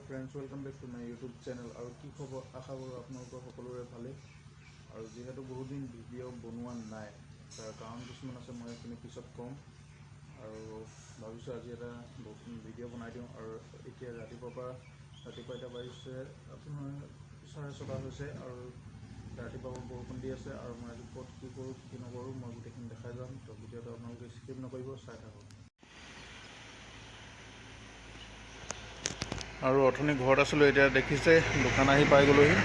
Friends, welcome back to my YouTube channel. আৰু কি খবৰ? আশা কৰোঁ আপোনালোকৰ সকলোৰে ভালেই। আৰু যিহেতু বহুত দিন ভিডিঅ' বনোৱা নাই, তাৰ কাৰণ কিছুমান আছে, মই সেইখিনি পিছত ক'ম। আৰু ভাবিছোঁ আজি এটা ভিডিঅ' বনাই দিওঁ। আৰু এতিয়া ৰাতিপুৱাৰ পৰা, ৰাতিপুৱা এতিয়া বাজিছে আপোনাৰ 6:30 হৈছে আৰু ৰাতিপুৱা পৰা বৰষুণ দি আছে। আৰু মই আজি ক'ত কি কৰোঁ, কি নকৰোঁ, মই গোটেইখিনি দেখাই যাম। তো ভিডিঅ'টো আপোনালোকে স্কিপ নকৰিব, চাই থাকক। আৰু অথনি ঘৰত আছিলোঁ, এতিয়া দেখিছে দোকান আহি পাই গ'লোহি।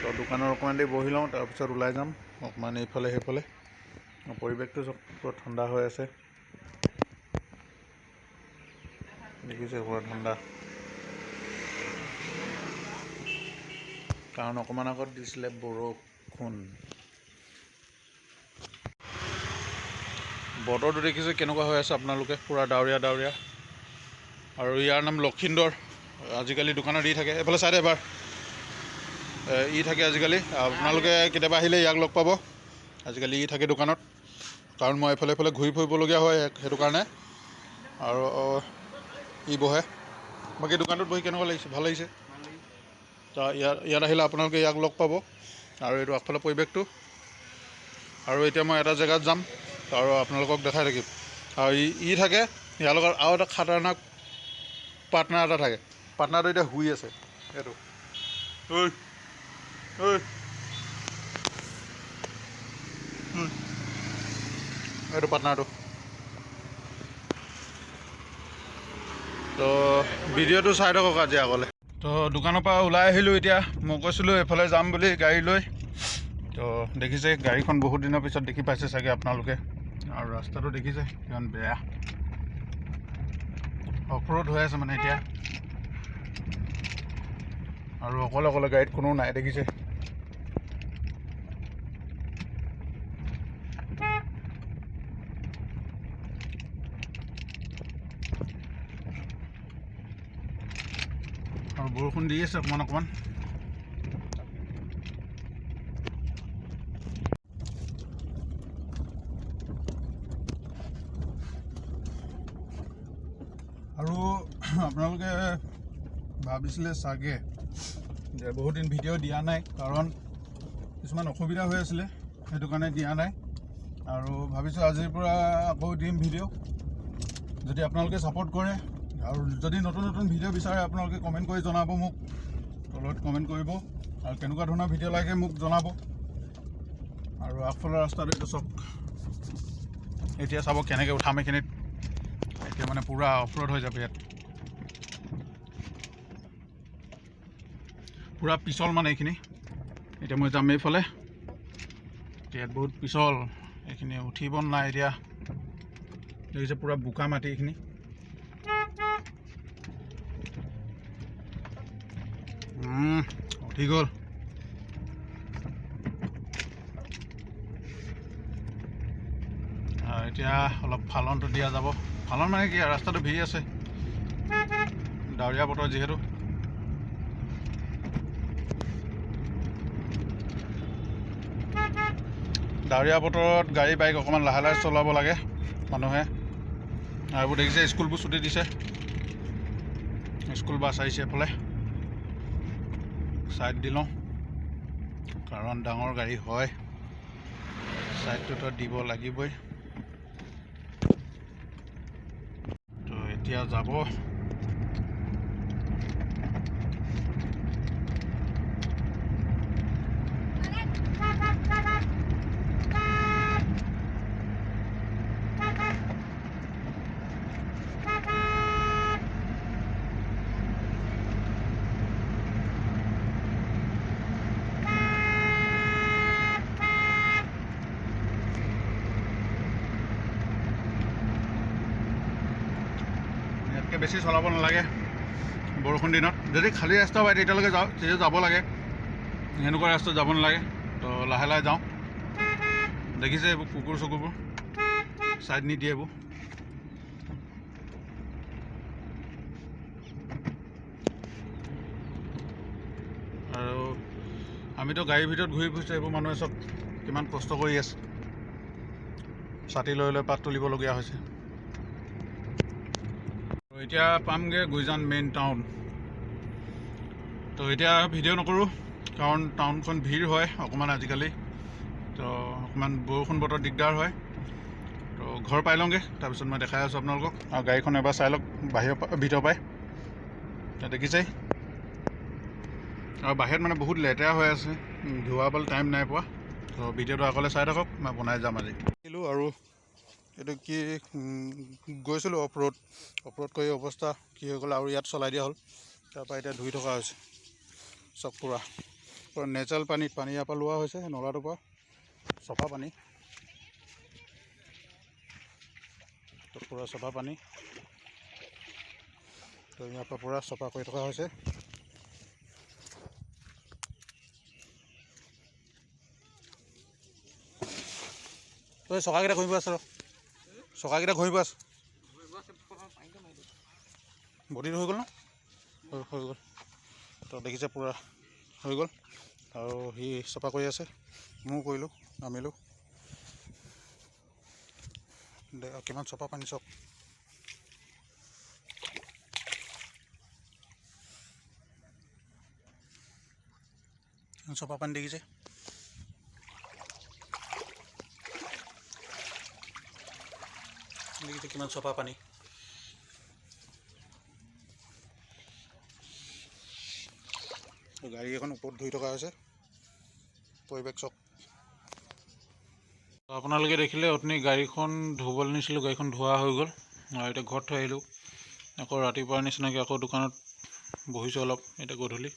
তো দোকানত অকণমান দেৰি বহি লওঁ, তাৰপিছত ওলাই যাম অকণমান এইফালে সেইফালে। পৰিৱেশটো চব পূৰা ঠাণ্ডা হৈ আছে, দেখিছে পূৰা ঠাণ্ডা, কাৰণ অকণমান আগত দিছিলে বৰষুণ। বতৰটো দেখিছে কেনেকুৱা হৈ আছে আপোনালোকে, পূৰা ডাৱৰীয়া ডাৱৰীয়া। আৰু ইয়াৰ নাম লক্ষিন্দৰ, আজিকালি দোকানত ই থাকে। এইফালে চাই দে এবাৰ, ই থাকে আজিকালি। আপোনালোকে কেতিয়াবা আহিলে ইয়াক লগ পাব, আজিকালি ই থাকে দোকানত, কাৰণ মই এইফালে এইফালে ঘূৰি ফুৰিবলগীয়া হয়, সেইটো কাৰণে। আৰু ই বহে। বাকী দোকানটোত বহি কেনেকুৱা লাগিছে? ভাল লাগিছে? তো ইয়াত আহিলে আপোনালোকে ইয়াক লগ পাব। আৰু এইটো আগফালৰ পৰিৱেশটো। আৰু এতিয়া মই এটা জেগাত যাম আৰু আপোনালোকক দেখাই থাকিম। আৰু ই থাকে, ইয়াৰ লগত আৰু এটা খাতাৰনাক পাৰ্টনাৰ এটা থাকে। পাৰ্টনাৰটো এতিয়া শুই আছে। এইটো ঐ ঐ ঐ। এইটো পাৰ্টনাৰটো। তো ভিডিঅ'টো চাই থাকক আজি আগলৈ। তো দোকানৰ পৰা ওলাই আহিলোঁ। এতিয়া মই কৈছিলোঁ এইফালে যাম বুলি গাড়ী লৈ। তো দেখিছে গাড়ীখন বহুত দিনৰ পিছত দেখি পাইছে চাগে আপোনালোকে। আৰু ৰাস্তাটো দেখিছে কিমান বেয়া, অফ ৰোড হৈ আছে মানে এতিয়া। আৰু অকলে অকলে গাড়ীত কোনো নাই, দেখিছে। আৰু বৰষুণ দি আছে অকণমান অকণমান। আৰু আপোনালোকে ভাবিছিলে চাগে যে বহুত দিন ভিডিঅ' দিয়া নাই, কাৰণ কিছুমান অসুবিধা হৈ আছিলে, সেইটো কাৰণে দিয়া নাই। আৰু ভাবিছোঁ আজিৰ পৰা আকৌ দিম ভিডিঅ', যদি আপোনালোকে ছাপোৰ্ট কৰে। আৰু যদি নতুন নতুন ভিডিঅ' বিচাৰে, আপোনালোকে কমেণ্ট কৰি জনাব মোক, তলত কমেণ্ট কৰিব। আৰু কেনেকুৱা ধৰণৰ ভিডিঅ' লাগে মোক জনাব। আৰু আগফালৰ ৰাস্তাটো এইটো চাওক, এতিয়া চাব কেনেকৈ উঠাম এইখিনিত। এতিয়া মানে পূৰা অফ ৰোড হৈ যাব ইয়াত, পূৰা পিছল মানে এইখিনি। এতিয়া মই যাম এইফালে, ইয়াত বহুত পিছল, এইখিনি উঠিব নাই এতিয়া। দেখিছে পূৰা বোকা মাটি এইখিনি। উঠি গ'ল। আৰু এতিয়া অলপ ফালনটো দিয়া যাব। ফালন মানে কি আৰু, ৰাস্তাটো ভিৰ আছে, ডাৱৰীয়া বতৰ যিহেতু। ডাৱৰীয়া বতৰত গাড়ী বাইক অকণমান লাহে লাহে চলাব লাগে মানুহে। আৰু এইবোৰ দেখিছে স্কুলবোৰ ছুটি দিছে, স্কুল বাছ আহিছে এইফালে। ছাইড দি লওঁ, কাৰণ ডাঙৰ গাড়ী হয়, ছাইডটোতো দিব লাগিবই। তো এতিয়া যাব। ইয়াতকৈ বেছি চলাব নালাগে বৰষুণ দিনত। যদি খালী ৰাস্তা পায় তেতিয়ালৈকে যাওঁ, তেতিয়া যাব লাগে, সেনেকুৱা ৰাস্তাত যাব নালাগে। তো লাহে লাহে যাওঁ। দেখিছে এইবোৰ কুকুৰ চকুৰবোৰ ছাইড নিদিয়ে এইবোৰ। আৰু আমিতো গাড়ীৰ ভিতৰত ঘূৰি ফুৰিছোঁ, এইবোৰ মানুহে চব কিমান কষ্ট কৰি আছে, ছাতি লৈ লৈ পাত তুলিবলগীয়া হৈছে। এতিয়া পামগৈ গুইজান মেইন টাউন। তো এতিয়া ভিডিঅ' নকৰোঁ, কাৰণ টাউনখন ভিৰ হয় অকণমান আজিকালি। তো অকণমান বৰষুণ বতৰ দিগদাৰ হয়। তো ঘৰ পাই লওঁগৈ, তাৰপিছত মই দেখাই আছোঁ আপোনালোকক। আৰু গাড়ীখন এবাৰ চাই লওক বাহিৰৰ পৰা, ভিতৰৰ পৰাই দেখিছেই। আৰু বাহিৰত মানে বহুত লেতেৰা হৈ আছে, ধোৱাবলৈ টাইম নাই পোৱা। তো ভিডিঅ'টো আগলৈ চাই থাকক, মই বনাই যাম আজি। আৰু এইটো কি, গৈছিলোঁ অফ ৰোড, অফ ৰোড কৰি অৱস্থা কি হৈ গ'ল, আৰু ইয়াত চলাই দিয়া হ'ল। তাৰপৰা এতিয়া ধুই থকা হৈছে চব, পূৰা পূৰা নেচাৰেল পানীত, পানী ইয়াৰ পৰা লোৱা হৈছে নলাটোৰ পৰা, চফা পানী। তো পূৰা চফা পানী, তো ইয়াৰ পৰা পূৰা চফা কৰি থকা হৈছে। তই চকাকেইটা ঘূৰিব আছে, ৰ চকাকেইটা ঘূৰিব আছে। বডিটো হৈ গ'ল ন? হৈ গ'ল। তো দেখিছে পূৰা হৈ গ'ল। আৰু সি চফা কৰি আছে, ময়ো কৰিলোঁ, নামিলোঁ। কিমান চফা পানী চব। চফা পানী দেখিছে। দেখিছে কিমান চফা পানী। গাড়ী এখন ওপৰত ধুই থকা হৈছে। পৰিৱেশ চক আপোনালোকে দেখিলে। অথনি গাড়ীখন ধুবলৈ নিছিলোঁ, গাড়ীখন ধোৱা হৈ গ'ল আৰু এতিয়া ঘৰত থৈ আহিলোঁ। আকৌ ৰাতিপুৱাৰ নিচিনাকৈ আকৌ দোকানত বহিছোঁ অলপ। এতিয়া গধূলি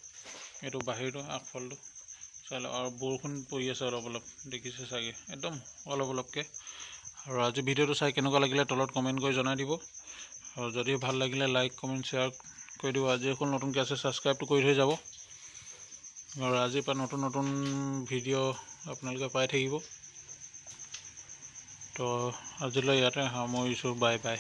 এইটো বাহিৰটো আগফালটো চাই লওক। আৰু বৰষুণ পৰি আছে অলপ অলপ, দেখিছে চাগে, একদম অলপ অলপকৈ। আৰু আজি ভিডিঅ'টো চাই কেনেকুৱা লাগিলে তলত কমেণ্ট কৰি জনাই দিব। আৰু যদি ভাল লাগিলে লাইক কমেণ্ট শ্বেয়াৰ কৰি দিব। আজি এখন নতুনকৈ আছে, ছাবস্ক্ৰাইবটো কৰি থৈ যাব। আৰু আজিৰ পৰা নতুন নতুন ভিডিঅ' আপোনালোকে পাই থাকিব। তো আজিলৈ ইয়াতে সামৰিছোঁ, বাই বাই।